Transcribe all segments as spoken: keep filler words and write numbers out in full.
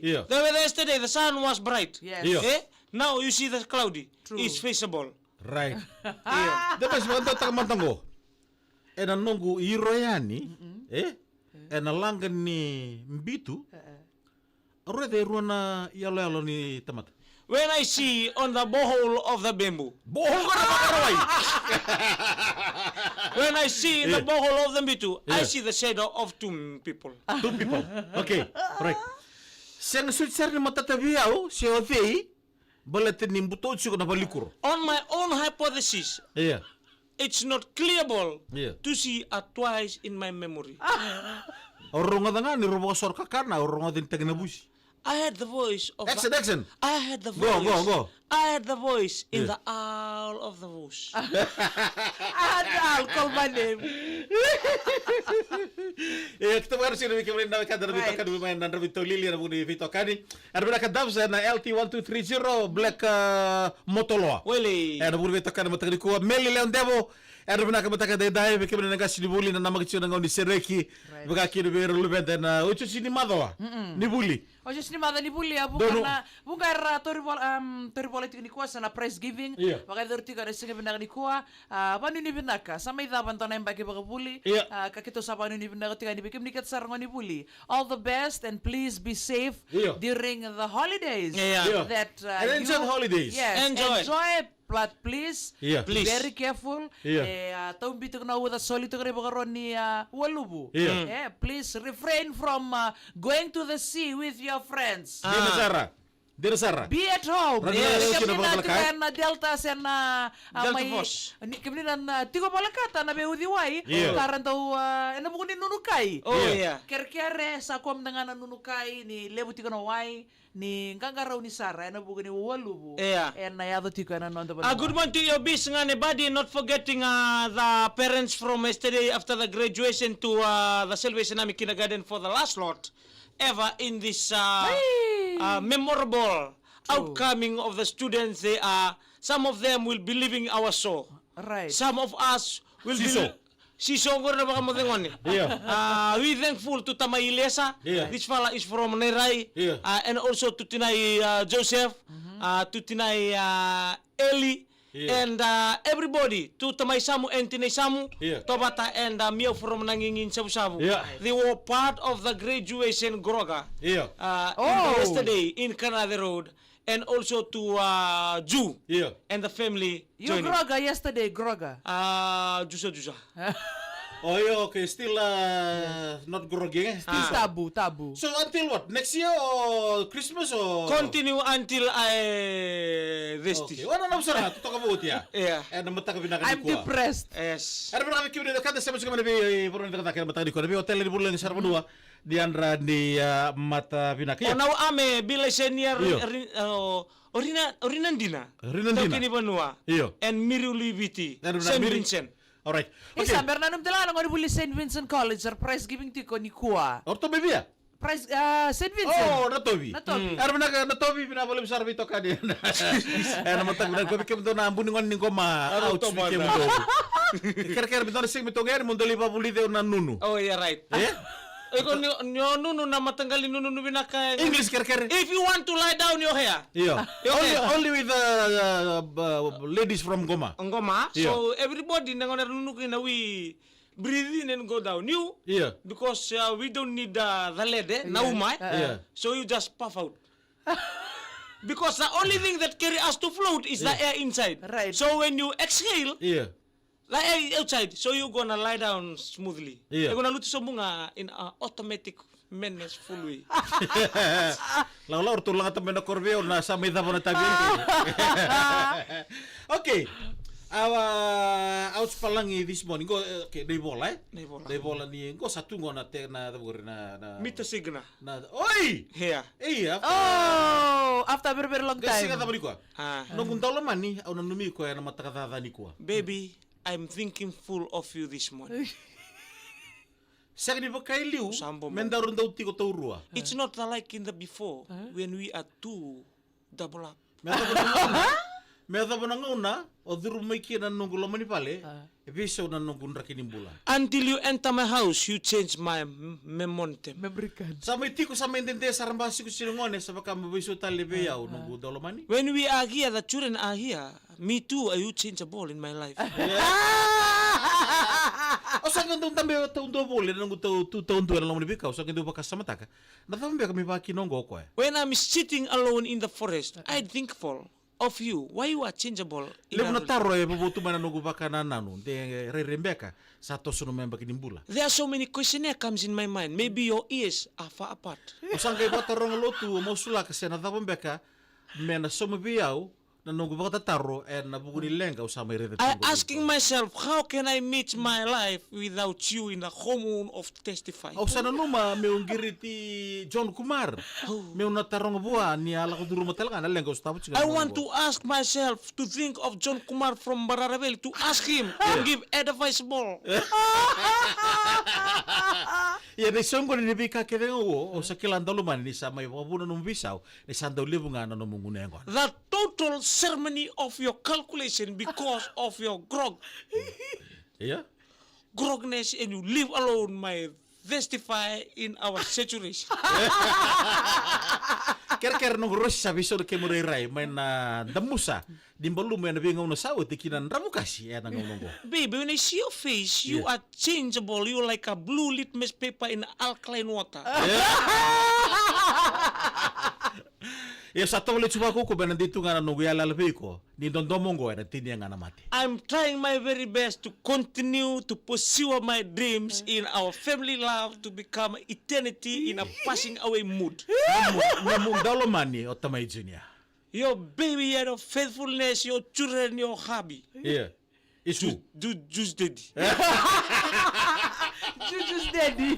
Yeah. The weather yesterday, the sun was bright. Yes. Yeah. Eh? Now you see the cloudy. True. It's feasible. Right. Yeah. Debesi vakadautaka mada qo. Ena noqu iro yani, eh? Ena laga ni bitu. Au raica e rua na iyaloyalo ni tamata. When I see on the borehole of the bamboo. Borehole qo na vakarawai. When I see in the borehole of the bitu, I see the shadow of two people. Two people. Okay, right. Sega soti sara ni matata vei au se o cei, baleta ni buto tiko na valikuro. On my own hypothesis, yeah, it's not clearable, yeah, to see a twice in my memory. Au rogoca ga ni rau vakasoro kakana, au rogoca ni tagi na vusi. I heard the voice of Action, the, action. I heard the voice. Go, go, go. I heard the voice in the owl of the voice. I heard the owl call my name. E, kita vaka sina vei kemuni na wekada na veitokani mai na Dravi Tolili, na vuni veitokani. Era vinaka Dubs, ena L T one two three zero, Black, uh, Motoloa. Wele. Ena vuni veitokani mataka nikua, Meli Leon Devo. Era vinaka mataka daidai, vei kemuni na qasi ni vuli, na namaki tiko na gauna ni sereki. Right. Vaka kina vei ira luveda ena otioti ni macawa ni vuli. Otioti ni macawa ni vuli, a vuqa na, vuqa era tauri vola, um, tauri vola tiko nikua sa na prize giving. Yeah. Vakayacori tiko ena siga vinaka nikua. A, vanuinui vinaka. Sa mai cava dua na yabaki vakavuli. Yeah. A, ka keitou sa vanuinui vinaka tiko yani vei kemuni kece sara gone ni vuli. All the best and please be safe, yeah, during the holidays. Yeah. Yeah. That, uh, and enjoy you, the holidays. Yes, enjoy. Enjoy, but please, yeah, please, very careful. Yeah. E, a, taubi tiko na uca, soli tiko na ivakarau ni, a, ualuvu. Yeah. Mm. E, please refrain from, uh, going to the sea with your friends. Dina sara. Dina sara. Be at home. Yes. Kemuni na tiko ena Delta se na, a, Delta mai, Force. Ni, kemuni na, na tiko volekata na veiuciwai. Yeah. Tara dau, a, ena vuku ni nunu kai. Oh, yeah. Kerekere, sa kua mada ga na nunu kai, ni levu tiko na wai, ni qaqarauni sara ena vuku ni ualuvu. Yeah. Ena yaco tiko ena noda vanua. A good morning to your bis, Ngane Buddy, not forgetting, uh, the parents from yesterday after the graduation to, uh, the Salvation Army Kindergarten for the last lot ever in this, uh, uh, memorable outcoming of the students. They are, some of them will be leaving our show. Right. Some of us will be seesaw. Seesaw qori na vakamocegone. Yeah. Uh, we thankful to Tamai Ilesa. Yeah. This fella is from Nairai. Yeah. Uh, and also to Tinai, uh, Joseph, uh, to Tinai, uh, Eli, yeah, and, uh, everybody, to Tamai Samu and Tinai Samu, yeah, Tovata and, uh, Mio from Nagingin Savusavu. Yeah. They were part of the graduation groga, yeah, uh, in the, oh, yesterday in Kanathe Road, and also to, uh, Ju, yeah, and the family. You joining. Groga yesterday, groga. Uh, jusa, jusa. Oh, yeah, okay. Still, uh, not groggy, eh? Still tabu, tabu. So until what? Next year or Christmas or? Continue until I rest. Okay. Wana na usara, tutoka voti ya. Yeah. E na mataka vinaka nikua. I'm depressed. Yes. E na vinaka vei kemuni na ka da sema sema na vei, e, voro ni cakacaka na mataka nikua. Na vei hotel ni vula ni sara vanua. Ni yadra ni, a, mata vinaka. Io. O nau ame, bila i senia, ri-, ri-, o, o rina, o rina dina. Rina dina. Taukei ni vanua. Io. And Miri Uluiviti. Saint Vincent. Alright. Okay. Isa, bera nanumi tale ga na gone vuli Saint Vincent College, era prize giving tiko nikua. O ratou mai via? Prize, a, Saint Vincent. O, Natovi. Natovi. Mm. Era vinaka, Natovi, vinaka vakalevu sara veitokani. E na mataka vinaka, vei kemudou na bu ni gone ni qoma. Au tiko vei kemudou. Kerekere me dua na siga me tou qai yani mo dou lai vakavulici au na nunu. Oh, yeah, right. E? Iko ni, ni o nunu na mataqali nunu vinaka. English kerekere. If you want to lie down your hair. Io. Your hair. Only, only with, uh, uh, uh, ladies from qoma. Qoma. Io. So everybody na gone era nunu kina, we breathe in and go down. You, yeah, because, uh, we don't need, uh, the lead, eh, na uma, eh. Yeah. So you just puff out. Because the only thing that carry us to float is the air inside. Right. So when you exhale, yeah, the air is outside, so you gonna lie down smoothly. Yeah. You're gonna lutu sobu ga in a automatic manner fully. Laulau, ratou lagata mai na koro vei au na sa mai cava na tavi. Okay. Awa, au sa palagi this morning. Go, okay, na ivola, eh? Na ivola. Na ivola ni, go sa tu go na te, na, na, na, na mita signa. Na, oi! Hea. Ei, after, oh, after a very, very long time. Siga cava nikua? Ah. Noqu daulomani, au nanumi koya na mataka caca nikua. Baby, I'm thinking full of you this morning. Sega ni vakailiu me daru dau tiko taurua. It's not the like in the before, when we are two double up. Me daru dau Me yacova na gauna o curu mai kina na noqu loma ni vale, e veisau na noqu draki ni bula. Until you enter my house, you change my m-, memontem. Memory card. Sa mai tiko, sa mai dede, sa ra basika sara na gone, sa vaka me veisau tale vei au noqu daulomani. When we are here, the children are here. Me too, are you changeable in my life? Au sa qai dau dabe taudua voli ena noqu tau, tu taudua ena loma ni veikau, au sa qai dau vakasamataka. Na cava beka me vakina oqo o koya? When I'm sitting alone in the forest, I think for of you, why you are changeable in Levu na our taro e vovo tu mai na noqu vakanananu, de rairai beka sa toso na yabaki ni bula. There are so many questionnaire comes in my mind. Maybe your ears are far apart. Au sa qai vakataroga lotu, au masulaka se na cava beka me na sauma vei au na noqu vakatataro ena vuku ni leqa au sa mai raica tiko. I asking myself, how can I meet my life without you in the hormone of testify? Au sa nanuma meu qiriti John Kumar. Meu na taroga vua ni a lako curuma tale ga na leqa au sa tava tiko. I want to ask myself to think of John Kumar from Mbarara Valley to ask him and give advice ball. Ia, na isau qo ni veika kece ga oqo, au sa kila daulomani ni sa mai vakavuna nomu veisau, ni sa dau levu ga na nomu gunu yaqona. The total ceremony of your calculation because of your grog. Ia? Grogness and you live alone, my testify in our saturation. Kerekere noqu rosi, sa veisau na kemu rairai mai na damusa ni balumu ena veigauna sa oti kina na dravukasi ena gauna oqo. Baby, when I see your face, you are changeable. You like a blue litmus paper in alkaline water. Ia, sa tovolei tu vakauku me na dei tu ga na noqu yalayala vei iko. Ni dodomo oqo ena tinia ga na mate. I'm trying my very best to continue to pursue my dreams in our family love to become eternity in a passing away mood. Nomu, nomu daulomani o Tamai Junior. Your baby and your faithfulness, your children, your hubby. Ia. Isu. Ju-, ju-, juice daddy. Juju's daddy.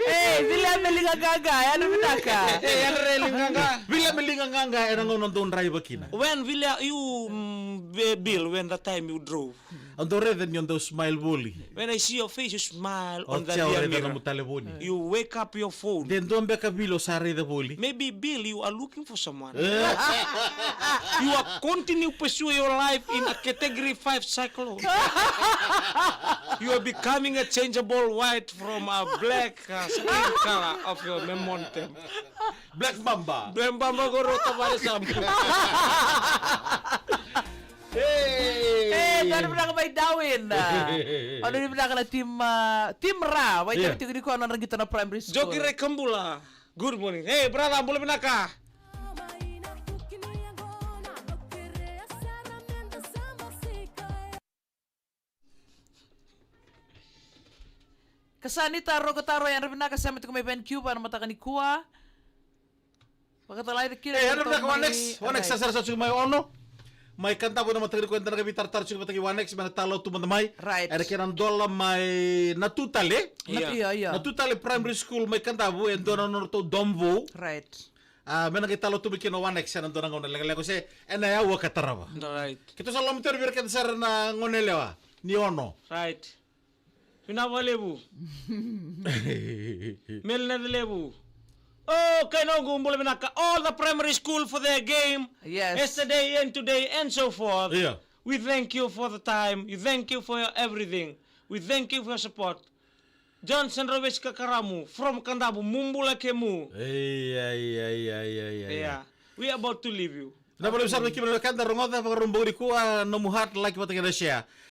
Hey, Viliame Liga Gaga, yadra vinaka. Hey, yadra Liga Gaga. Viliame Liga Gaga, ena gauna dou draiva kina. When Vili-, you, mm, Be-, Bill, when the time you drove. Au dau raica ni o dau smile voli. When I see your face, you smile on the rear mirror. O tia o raica nomu talevoni. You wake up your phone. De dua beka Vili o sa raica voli. Maybe, Bill, you are looking for someone. You are continue pursue your life in a category five cyclone. You are becoming a changeable white from a black, uh, skin color of your memontem. Black Mamba. Black Mamba ko rota vare sambu. Hey! Eh, dua na vinaka mai Darwin. Au na vinaka na team, ah, team Ra. Vai tiko ni kua na dragita na primary school. Joki Rai Kabula. Good morning. Hey, brother, bula vinaka. Ka sa ni taro, ka taro, yadra vinaka, sema tiko mai Vancouver na mataka ni kua. Vakatalaitaki kina. E, yadra vinaka, Wanex. Wanex sa sara sa tiko mai Ono. Mai Kadavu na mataka ni kua, eda na ka veitaratara tiko mataka i Wanex, me na talo tu mada mai. Right. Era kena dola mai na Tutale. Ia, ia. Na Tutale Primary School mai Kadavu, e dua na nodratou dom vou. Right. A, me na qai talo tu mai kina o Wanex ena dua na gauna lekaleka se ena yaua ka tarava. Right. Keitou sa loma tu vei ira kece sara na gone yalewa ni Ono. Right. Vinaka vakalevu. Melinete levu. Oh, kai noqu bula vinaka. All the primary school for their game. Yes. Yesterday and today and so forth. Yeah. We thank you for the time. We thank you for your everything. We thank you for your support. Johnson Rovesi Kakaramu from Kadavu, mu bula kemu. Ei, ei, ei. Yeah. We about to leave you. Na vale sa mai kibra na keda rogoca vakarau bau ni kua, nomu heart like vata kei na share.